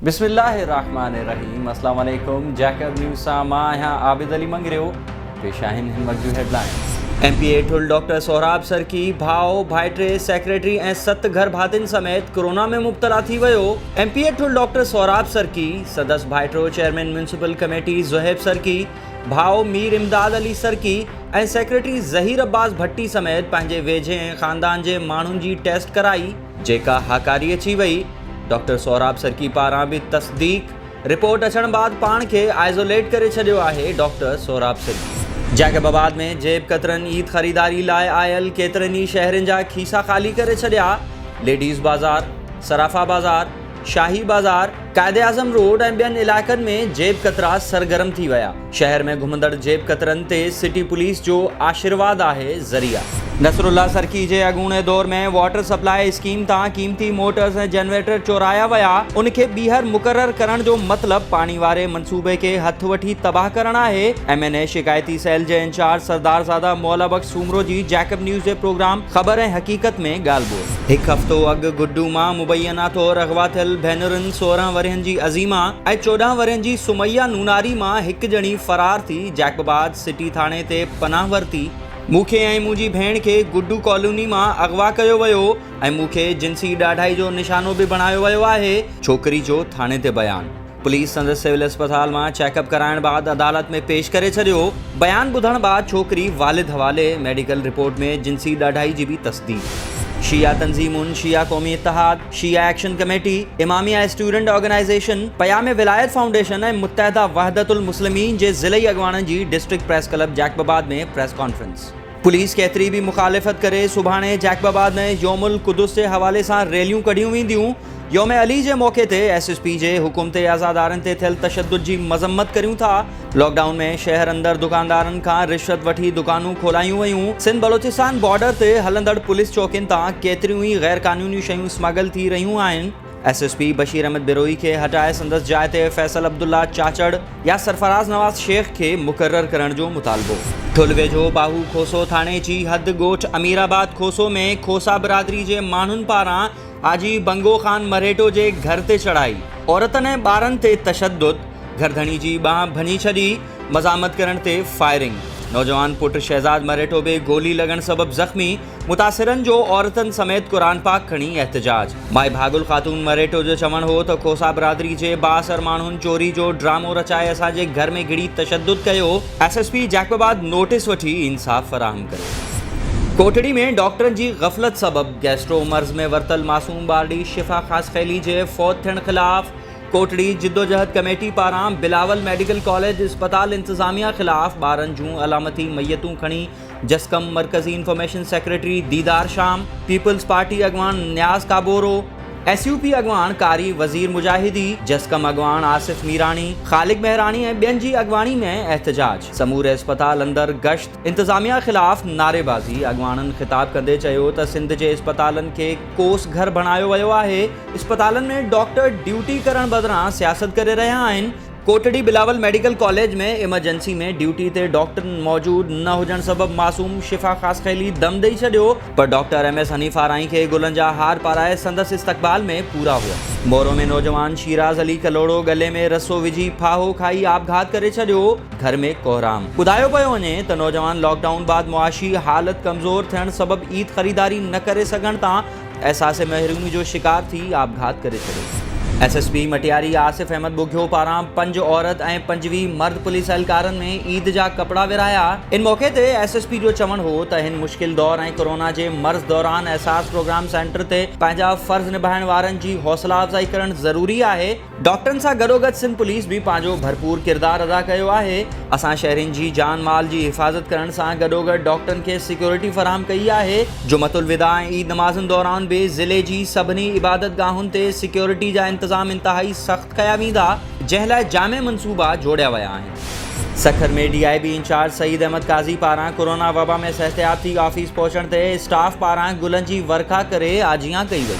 بسم الله الرحمٰن الرحيم اسلام عليڪم جيڪب نيوز سان مان آهيان عابد علي مڱريو پيش آهن هن وقت جون headlines. M P A Thul doctor Sohrab Sarki ڀاء، ڀائٽي، سيڪريٽري ۽ ست گهر ڀاتين سميت ڪرونا ۾ مبتلا ٿي ويو. M P A Thul doctor Sohrab Sarki, سندس ڀائٽو چيئرمين ميونسپل ڪميٽي زوهيب سرڪي، ڀاء مير امداد علي سرڪي ۽ سيڪريٽري ظهير عباس ڀٽي سميت پنهنجي ويجهي ۽ خاندان جي ماڻهن جي ٽيسٽ ڪرائي. جيڪا هاڪاري اچي وئي، ڊاڪٽر سهراب سرڪي پاران به تصديق، رپورٽ اچڻ بعد پاڻ کي آئسوليٽ ڪري ڇڏيو آهي، ڊاڪٽر سهراب سرڪي. جيڪب آباد ۾ جيب ڪترن عيد خريداري لاء آيل ڪيترن ئي شهرين جا کيسا خالي ڪري ڇڏيا، ليڊيز بازار، صرافا بازار، شاهي بازار، قائداعظم روڊ ۽ ٻين علائقن ۾ جيب ڪترا سرگرم ٿي ويا، شهر ۾ گهمندڙ جيب ڪترن تي سٽي پوليس جو آشيرواد آهي، ذريعا. نصرالله سرڪي جي اڳوڻي دور ۾ واٽر سپلاء اسڪيم تان قيمتي موٽرز ۽ جنريٽر چورايا ويا، ان کي ٻيهر مقرر ڪرڻ جو مطلب پاڻي واري منصوبي کي هٿ وٺي تباهه ڪرڻ آهي، ايم اين اي شڪايتي سيل جي انچارج سردارزاده مولا بخش سومرو جي جيڪب نيوز جي پروگرام خبر ۽ حقيقت ۾ ڳالهه ٻولهه. هڪ هفتو اڳ گڊو مان مبينا طور اغوا ٿيل ڀينرن 16 ورهين جي عظيمه ۽ 14 ورهين جي سميه نوناري مان هڪ ڄڻي فرار ٿي جيڪب آباد سٽي ٿاڻي تي پناهه ورتي. مون کي ۽ منهنجي ڀيڻ کي گڊو ڪالوني مان اغوا ڪيو ويو ۽ مون کي جنسي ڏاڍائي جو نشانو به بڻايو ويو آهي، ڇوڪري جو ٿاڻي تي بيان. پوليس سندس سول اسپتال مان چيڪ اپ ڪرائڻ بعد عدالت ۾ پيش ڪري ڇڏيو. بيان ٻڌڻ بعد ڇوڪري والد حوالي، ميڊيڪل رپورٽ ۾ جنسي ڏاڍائي جي به تصديق. شيعا تنظيمن شيعا قومي اتحاد، شيعا action committee, Imamia student organisation, پيام ولايت فائونڊيشن ۽ متحده وحدت المسلمين جي ضلعي اڳواڻن جي district press club Jacobabad ۾ press conference. Police ڪيتري به مخالفت ڪري سڀاڻي جيڪب آباد ۾ يوم القدس جي حوالي سان ريليون ڪڍيون وينديون، يوم علي جي موقعي تي ايس ايس پي جي حڪم تي عزادارن تي ٿيل تشدد جي مذمت ڪريون ٿا، لاڪ ڊائون ۾ شهر اندر دڪاندارن کان رشوت وٺي دڪانون کولايون ويون، سنڌ بلوچستان بارڊر تي هلندڙ پوليس چوڪين تان ڪيتريون ئي غيرقانوني شيون اسمگل ٿي رهيون آهن. S S P Bashir Ahmed Brohi کي هٽائي سندس جاء تي فيصل عبدالله چاچڙ يا سرفراز نواز شيخ کي مقرر ڪرڻ جو مطالبو. ٺل ويجهو باهو کوسو ٿاڻي جي حد ڳوٺ امير آباد کوسو ۾ کوسا برادري جي ماڻهن پاران حاجي بنگو خان مرهيٽو جي گهر تي چڙهائي، عورتن ۽ ٻارن تي تشدد، گهرڌڻي جي ٻانهن ڀڃي ڇڏي، مزاحمت ڪرڻ تي فائرنگ، نوجوان پٽ شهزاد مرهيٽو به گولي لڳڻ سبب زخمي، متاثرن جو عورتن سميت قرآن پاڪ کڻي احتجاج. مائي ڀاڳل خاتون مريٽو جو چوڻ هو ته کوسا برادري جي بااثر ماڻهن چوري جو ڊرامو رچائي اسان جي گهر ۾ گهڙي تشدد ڪيو، S S P Jacobabad notice وٺي انصاف فراهم ڪري. ڪوٽڙي ۾ ڊاڪٽرن جي غفلت سبب گيسٽرو مرض ۾ ورتل معصوم ٻارڙي شفا خاصخيلي جي فوت ٿيڻ خلاف ڪوٽڙي جدوجهد ڪميٽي پاران بلاول ميڊيڪل ڪاليج اسپتال انتظاميا خلاف ٻارن جون علامتي ميتون کڻي جسقم مرڪزي information secretary Didar Sham, peoples party اڳواڻ نياز ڪابورو، ايس يو پي اڳواڻ قاري وزير مجاهدي، جسقم اڳواڻ آصف ميراڻي، خالق مهراڻي ۽ ٻين جي اڳواڻي ۾ احتجاج، سموري اسپتال اندر گشت، انتظاميا خلاف نعريبازي، اڳواڻن خطاب ڪندي چيو ته سنڌ جي اسپتالن کي ڪوس گهر بڻايو ويو آهي، اسپتالن ۾ ڊاڪٽر ڊيوٽي ڪرڻ بدران سياست ڪري رهيا آهن، Kotri Bilawal medical college ۾ emergency ۾ duty تي ڊاڪٽر موجود نه هجڻ سبب معصوم شفا خاصخيلي دم ڏئي ڇڏيو پر doctor M S Hanif Arain کي گلن جا هار پارائي سندس استقبال ۾ پورا هئا. مورو ۾ نوجوان شيراز علي ڪلهوڙو ڳلي ۾ رسو وجهي ڦاهو کائي آپگهات ڪري ڇڏيو، گهر ۾ ڪوهرام. ٻڌايو پيو وڃي ته نوجوان لاڪ ڊائون بعد معاشي حالت ڪمزور ٿيڻ سبب عيد خريداري نه ڪري سگهڻ تان احساس محرومي جو شڪار ٿي آپگهات ڪري ڇڏيو. S S P Matiari Asif Ahmed Bughio پاران پنج عورت ۽ 25 مرد پوليس اهلڪارن ۾ عيد جا ڪپڙا ورهايا. ان موقعي تي ايس ايس پي جو چوڻ هو ته هن مشڪل دور ۽ ڪورونا جي مرض دوران احساس پروگرام سينٽر تي پنهنجا فرض نڀائڻ وارن جي حوصلا افزائي ڪرڻ ضروري آهي، ڊاڪٽرن سان گڏوگڏ سنڌ پوليس به پنهنجو ڀرپور ڪردار ادا ڪيو آهي، اسان شهرين جي جان مال جي حفاظت ڪرڻ سان گڏوگڏ ڊاڪٽرن کي سيڪيورٽي فراهم ڪئي آهي، جمعة الوداع ۽ عيد نمازن دوران به ضلعي جي سڀني عبادتگاهن تي سيڪيورٽي جا انتظام انتهائي سخت ڪيا ويندا، جنهن لاء جامع منصوبا جوڙيا ويا آهن. Sukkur ۾ D I B incharge Saeed Ahmed Qazi پاران ڪورونا وبا ۾ صحتياب ٿي آفيس پهچڻ تي اسٽاف پاران گلن جي ورکا ڪري آجيان ڪئي وئي.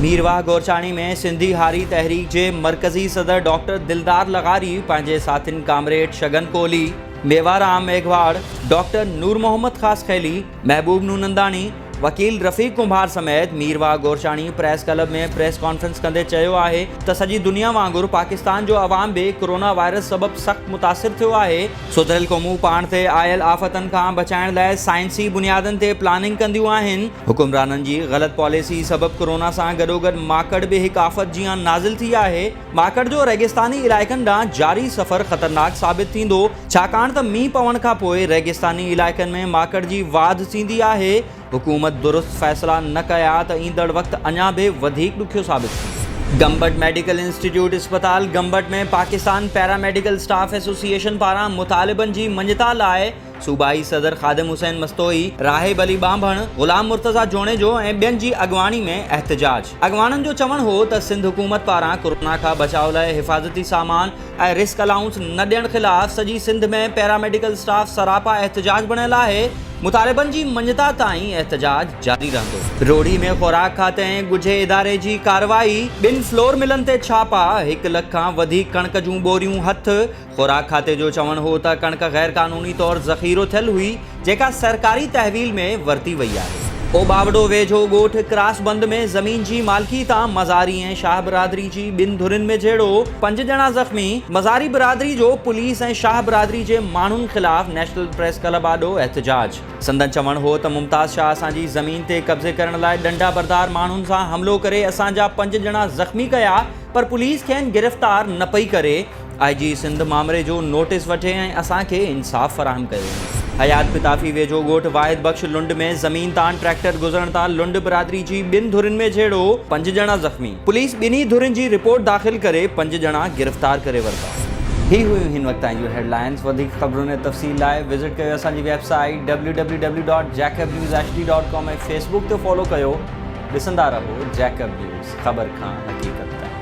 ميرواهه گورچاڻي ۾ سنڌي هاري تحريڪ جي مرڪزي صدر ڊاڪٽر دلدار لغاري پنهنجي ساٿين ڪامريڊ شگن ڪولهي، ميوارام ميگهواڙ، ڊاڪٽر نور محمد خاصخيلي، محبوب نوننداڻي، وڪيل رفيق ڪنڀار سميت Mirwah Gorchani press club ۾ press conference ڪندي چيو آهي ته سڄي دنيا وانگر پاڪستان جو عوام به ڪرونا وائرس سبب سخت متاثر ٿيو آهي، سڌريل قومون پاڻ تي آيل آفتن کان بچائڻ لاء سائنسي بنيادن تي پلاننگ ڪنديون آهن، حڪمرانن جي غلط پاليسي سبب ڪرونا سان گڏوگڏ ماڪڙ به هڪ آفت جيان نازل ٿي آهي، ماڪڙ جو ريگستاني علائقن ڏانهن جاري سفر خطرناڪ ثابت ٿيندو، ڇاڪاڻ ته مينهن پوڻ کانپوء ريگستاني علائقن ۾ ماڪڙ جي واڌ ٿيندي آهي، حڪومت درست فيصلا نه ڪيا ته ايندڙ وقت اڃا به وڌيڪ ڏکيو ثابت ٿيندو. گمبٽ ميڊيڪل انسٽيٽيوٽ اسپتال Gambat ۾ Pakistan paramedical staff association پاران مطالبن جي مڃتا لاء صوبائي صدر خادم حسين مستوئي، راهب علي ٻانڀڻ، غلام مرتضيٰ جوڻيجو ۽ ٻين جي اڳواڻي ۾ احتجاج. اڳواڻن جو چوڻ هو ته سنڌ حڪومت پاران ڪرونا کان بچاء لاء حفاظتي سامان ۽ رسڪ الائونس نه ڏيڻ خلاف سڄي سنڌ ۾ پيراميڊيڪل اسٽاف سراپا احتجاج بڻيل آهي، مطالبن جي مڃتا تائين احتجاج جاري رهندو. روهڙي ۾ خوراڪ کاتي ۽ ڳجهي اداري جي ڪارروائي، ٻن فلور ملن تي ڇاپا، هڪ لک کان وڌيڪ ڪڻڪ جون ٻوريون هٿ، خوراڪ کاتي جو چوڻ هو ته ڪڻڪ غيرقانوني طور ذخيرو ٿيل هئي، جيڪا سرڪاري تحويل ۾ ورتي وئي آهي. اوٻاوڙو ويجهو ڳوٺ ڪراس بند ۾ زمين جي مالڪي تان مزاري ۽ شاهه برادري جي ٻن ڌرين ۾ جهيڙو، پنج ڄڻا زخمي، مزاري برادري جو پوليس ۽ شاهه برادري جي ماڻهن خلاف نيشنل پريس ڪلب آڏو احتجاج. سندن چوڻ هو ته ممتاز شاهه اسان جي زمين تي قبضي ڪرڻ لاء ڏنڊا بردار ماڻهن سان حملو ڪري اسان جا پنج ڄڻا زخمي ڪيا پر پوليس کين گرفتار نه پئي ڪري، آء جي سنڌ مامري جو نوٽيس وٺي ۽ اسان کي انصاف فراهم ڪيو وڃي. حيات پتافي ويجهو ڳوٺ واحد بخش لنڊ ۾ زمين تان ٽريڪٽر گذرڻ تان لنڊ برادري جي ٻن ڌرين ۾ جهيڙو، پنج ڄڻا زخمي، پوليس ٻنهي ڌرين جي رپورٽ داخل ڪري پنج ڄڻا گرفتار ڪري ورتا. هي هيون هن وقت تائين جون هيڊ لائنز، وڌيڪ خبرن ۽ تفصيل لاء وزٽ ڪيو اسان جي website W W W dot Jacob news H D dot com ۽ Facebook تي فالو ڪيو، ڏسندا رهو جيڪب نيوز خبر کان حقيقت تائين.